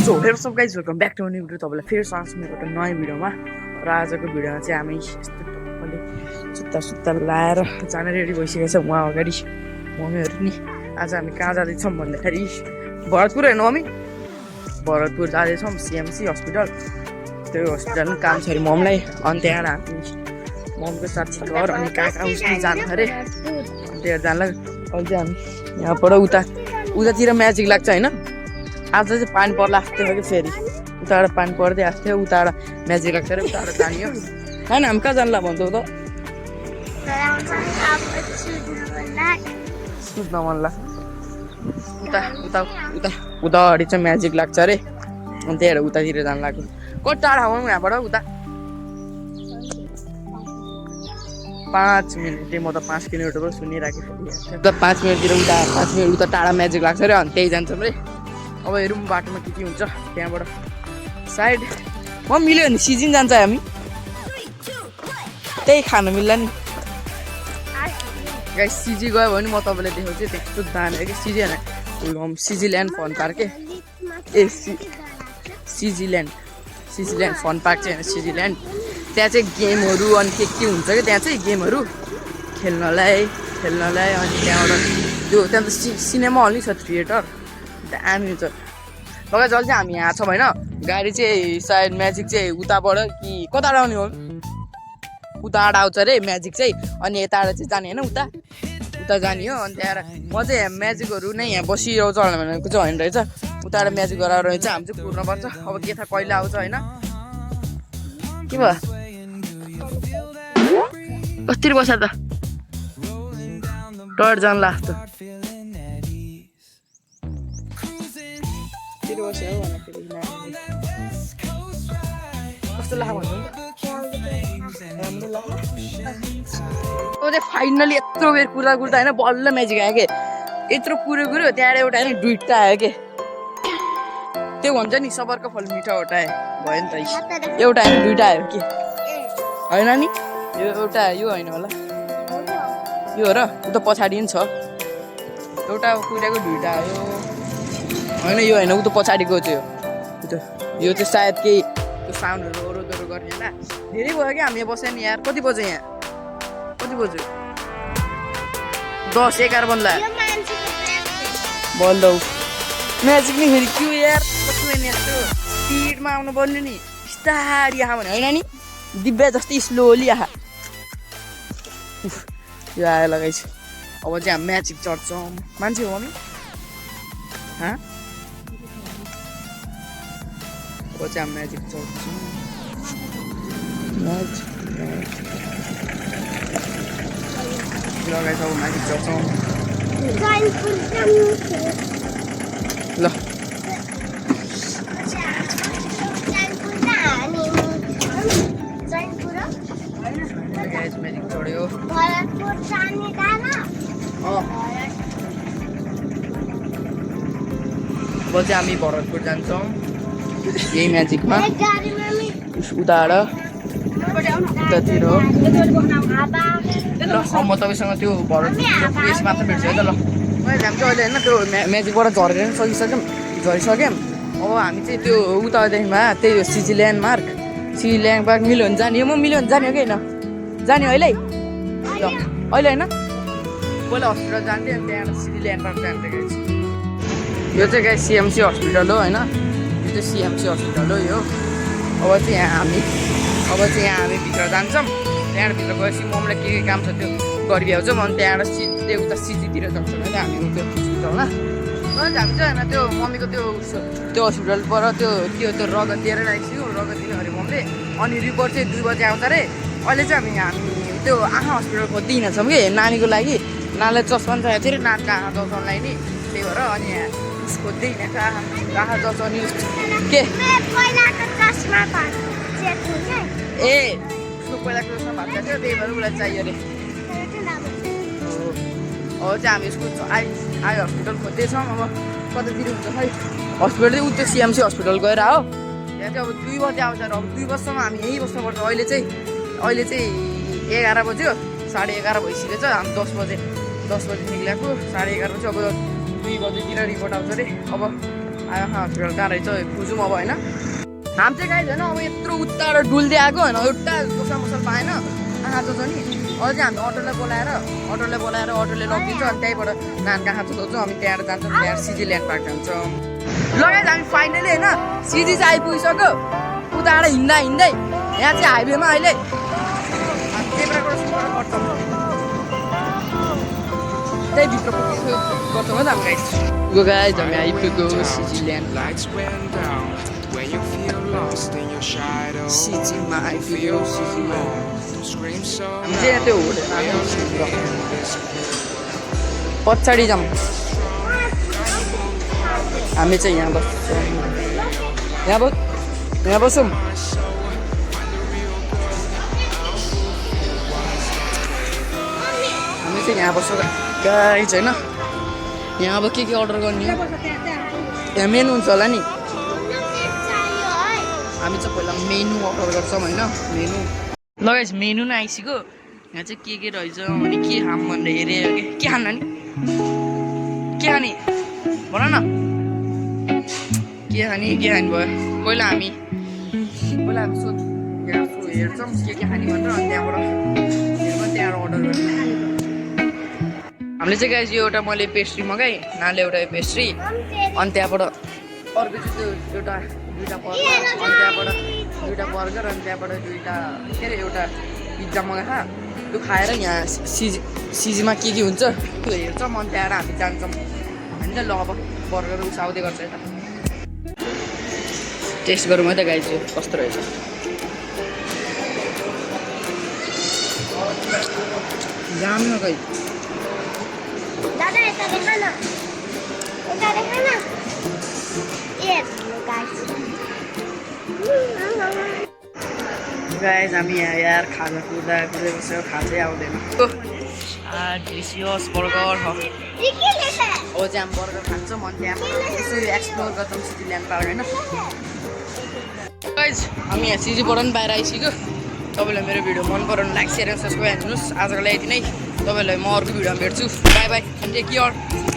so hello सब guys welcome back to new video तपाईँलाई फेरि स्वागत छ मेरो एउटा नयाँ भिडियोमा र आजको भिडियोमा चाहिँ हामी यस्तो टक्कले सुत्ता लाएर जान रेडी भइसकेको छ उहाँ अगाडि मम्मीहरू नि आज हामी कहाँ जाँदैछौँ भन्दाखेरि भरतपुर होइन मम्मी भरतपुर जाँदैछौँ सिएमसी हस्पिटल त्यो हस्पिटलमा काम छ अरे ममलाई अनि त्यहाँबाट हामी ममको साथी घर अनि काका उसले जानु अरे अनि त्यहाँ जानलाई अहिले चाहिँ हामी यहाँबाट उतातिर म्याजिक लाग्छ होइन आज चाहिँ पानी पर्ला जस्तो थियो कि फेरि उताबाट पानी पर्दै आएको थियो उताबाट म्याजिक लाग्छ अरे उताबाट जानियो होइन हामी कहाँ जानला भन्छौ त सुत्न मन लाग्छ उता अगाडि चाहिँ म्याजिक लाग्छ अरे अनि त्यही उतातिर जानु लाग्यो कति टाढा हो यहाँबाट उता 5 मिनट म त 5 किलोमिटर पो सुनिराखेँ उता 5 मिनटतिर उता 5 मिनट उता टाढा म्याजिक लाग्छ अरे अनि त्यही जान्छौँ रे अब हेरौँ बाटोमा के हुन्छ त्यहाँबाट साइड म मिल्यो नि सिजिन जान्छ हामी त्यही खानु मिल्ला नि गाइस सिजी गयो भने म तपाईँलाई देखाउँछु त्यस्तो दामी कि सिजी होइन सिजील्यान्ड फन पार्क के ए सिजील्यान्ड फन पार्क चाहिँ होइन सिजील्यान्ड त्यहाँ चाहिँ गेमहरू अनि के हुन्छ कि त्यहाँ चाहिँ गेमहरू खेल्नलाई अनि त्यहाँबाट त्यो त्यहाँ त सिनेमा हल नि छ थिएटर दामी हुन्छ लगाइ जल चाहिँ हामी यहाँ छौँ होइन गाडी चाहिँ सायद म्याजिक चाहिँ उताबाट कि कताबाट आउने हो उताबाट आउँछ अरे म्याजिक चाहिँ अनि यताबाट चाहिँ जाने होइन उता जाने हो अनि त्यहाँबाट म चाहिँ यहाँ म्याजिकहरू नै यहाँ बसिरहेको छ भनेको चाहिँ होइन रहेछ उताबाट म्याजिक गराएर रहेछ हामी चाहिँ कुर्नुपर्छ अब के थाहा कहिले आउँछ होइन के भयो कति बस्छ त डर जान लाग्छ कस्तो लाग्यो भन्नु फाइनली यत्रो बेर कुर्दा होइन बल्ल म्याजिक आयो के यत्रो कुर्यो त्यहाँबाट एउटा होइन दुईटा आयो के त्यो भन्छ नि सबरको फल मिठो एउटा भयो नि त एउटा होइन दुईटा आयो के होइन नि यो एउटा यो होइन होला यो र उता पछाडि नि छ एउटा कुरेको दुईटा आयो होइन यो होइन उता पछाडिको चाहिँ यो चाहिँ सायद केही त्यो साउन्डहरू ओरोदोरो गर्ने होला धेरै भयो क्या हामी बस्यो नि यार कति बज्यो यहाँ कति बज्यो 10-11 बन्द बल्ल म्याजिक नि फेरि के यार कस्तो यस्तो स्पिडमा आउनु पर्ने नि बिस्तारी आयो भने होइन नि दिव्या जस्तै स्लोली आहा यो आयो लगाइछु अब चाहिँ हामी म्याजिक चढ्छौँ मान्छे हो मम्मी अब चाहिँ हामी म्याजिक चढ्छौँ लगाइछ अब म्याजिक चढ्छौँ ल म्याजिक चढ्यो अब चाहिँ हामी भरतपुर जान्छौँ यही म्याजिकमा उताबाट उतातिर हो ल म तपाईँसँग त्यो भरतपुर उयस मात्र भेट्छु है त ल हामी चाहिँ अहिले होइन त्यो म्याजिकबाट झरेर झरिसक्यौँ अब हामी चाहिँ त्यो उतादेखिमा त्यही हो सिजील्यान्ड पार्क मिल्यो भने जाने म मिल्यो भने जाने हो कि होइन जाने अहिले ल अहिले होइन पहिला हस्पिटल जान्थेँ अनि त्यहाँबाट सिजील्यान्ड पार्क जान्थेँ यो चाहिँ गाई सिएमसी हस्पिटल हो होइन यो चाहिँ सिएमसी हस्पिटल हो यो अब चाहिँ यहाँ हामी भित्र जान्छौँ त्यहाँबाट भित्र गएपछि मम्मीलाई के काम छ त्यो गरिहाल्छौँ अनि त्यहाँबाट त्यो उता सिजीतिर जान्छौँ होइन हामी त्यो हस्पिटलमा हामी चाहिँ होइन त्यो मम्मीको त्यो हस्पिटलबाट त्यो रगत दिएर राखेको छु रगत दिनु अरे मम्मीले अनि रिपोर्ट चाहिँ 2 बजे आउँछ अरे अहिले चाहिँ हामी त्यो आँखा हस्पिटल खोज्दै हिँड्छौँ कि नानीको लागि नानीलाई चस्मा चाहिएको थियो अरे नानीको आँखा चस्मालाई नि त्यही भएर अनि खोज्दै हिँडेको आँखा चस्माउने के ए उसको पहिलाको चस्मा भएको थियो त्यही भएर उसलाई चाहियो अरे अब चाहिँ हामी उसको आई हस्पिटल खोज्दैछौँ अब कतातिर हुन्छ खै हस्पिटल चाहिँ त्यो सिएमसी हस्पिटल गएर हो त्यहाँ चाहिँ अब 2 बजे आउँछ अब 2 बजीसम्म हामी यहीँ बस्नुपर्छ अहिले चाहिँ 11 बज्यो 11:30 भइसकेछ हामी 10 बजे निक्लेको 11:30 बजी अब 2 बजेतिर रिपोर्ट आउँछ अरे अब कहाँ रहेछ बुझौँ अब होइन हामी चाहिँ गाइज होइन अब यत्रो उत्ताबाट डुल्दै आएको होइन एउटा दोसा मसल पाएन आँखा छ नि अझै हामी अटोलाई बोलाएर अटोले लगिदिन्छ अनि त्यहीँबाट नानीको आँखा सोध्छौँ हामी त्यहाँबाट जान्छौँ त्यहाँ सिजी ल्यान्ड पार्क जान्छौँ लगाइज हामी फाइनली होइन सिजी चाहिँ आइपुगिसक्यो उताबाट हिँड्दै यहाँ चाहिँ हाइवेमा अहिले त्यही भित्र गर्छौँ त हामी गाइज हामी आइपुग्यो सिजी ल्यान्ड सिजीमा आइपुग्यो सिजीमा हामी चाहिँ त्यो पछाडि जाउँ हामी चाहिँ यहाँ बस्छौँ यहाँ बसौँ हामी चाहिँ यहाँ बस्छौँ गाइज होइन यहाँ अब के अर्डर गर्ने यहाँ मेनु हुन्छ होला नि हामी चाहिँ पहिला मेनु अर्डर गर्छौँ होइन मेनु लगाइस मेनु नै आइसक्यो यहाँ चाहिँ के रहेछ अनि के खाम भनेर हेरेँ के खान्न नि के खाने भन न के खाने भयो पहिला हामी हेर्छौँ के खाने भनेर अनि त्यहाँबाट अर्डर गर्छौँ हामीले चाहिँ गाइस यो एउटा मैले पेस्ट्री मगाएँ नाले एउटा पेस्ट्री अनि त्यहाँबाट अर्को चाहिँ त्यो एउटा दुईवटा बर्गर अनि त्यहाँबाट दुईवटा बर्गर अनि त्यहाँबाट दुईवटा के अरे एउटा पिज्जा मगाएको त्यो खाएर यहाँ सिजीमा के हुन्छ त्यो हेर्छौँ अनि त्यहाँबाट हामी जान्छौँ होइन ल अब बर्गर उसाउँदै गर्छ यता टेस्ट गरौँ है त गाइस यो कस्तो रहेछ जाम न गाइस दादा यता देखा न गाइस हामी यहाँ यार खाजा कुर्दै बस्यो खाजै आउँदैन डिसियस बर्गर हो अब चाहिँ हामी बर्गर खान्छौँ अनि त्यहाँबाट यसो एक्सप्लोर गर्छौँ सिटी ल्यान्ड पार्क होइन गाइस हामी यहाँ सिजीबाट पनि बाहिर आइसक्यो तपाईँलाई मेरो भिडियो मन पराउनु लाइक सेयर एन्ड सब्सक्राइब हान्नुहोस् आजको लागि यति नै तपाईँलाई म अर्को भिडियोमा भेट्छु बाई बाई टेक केयर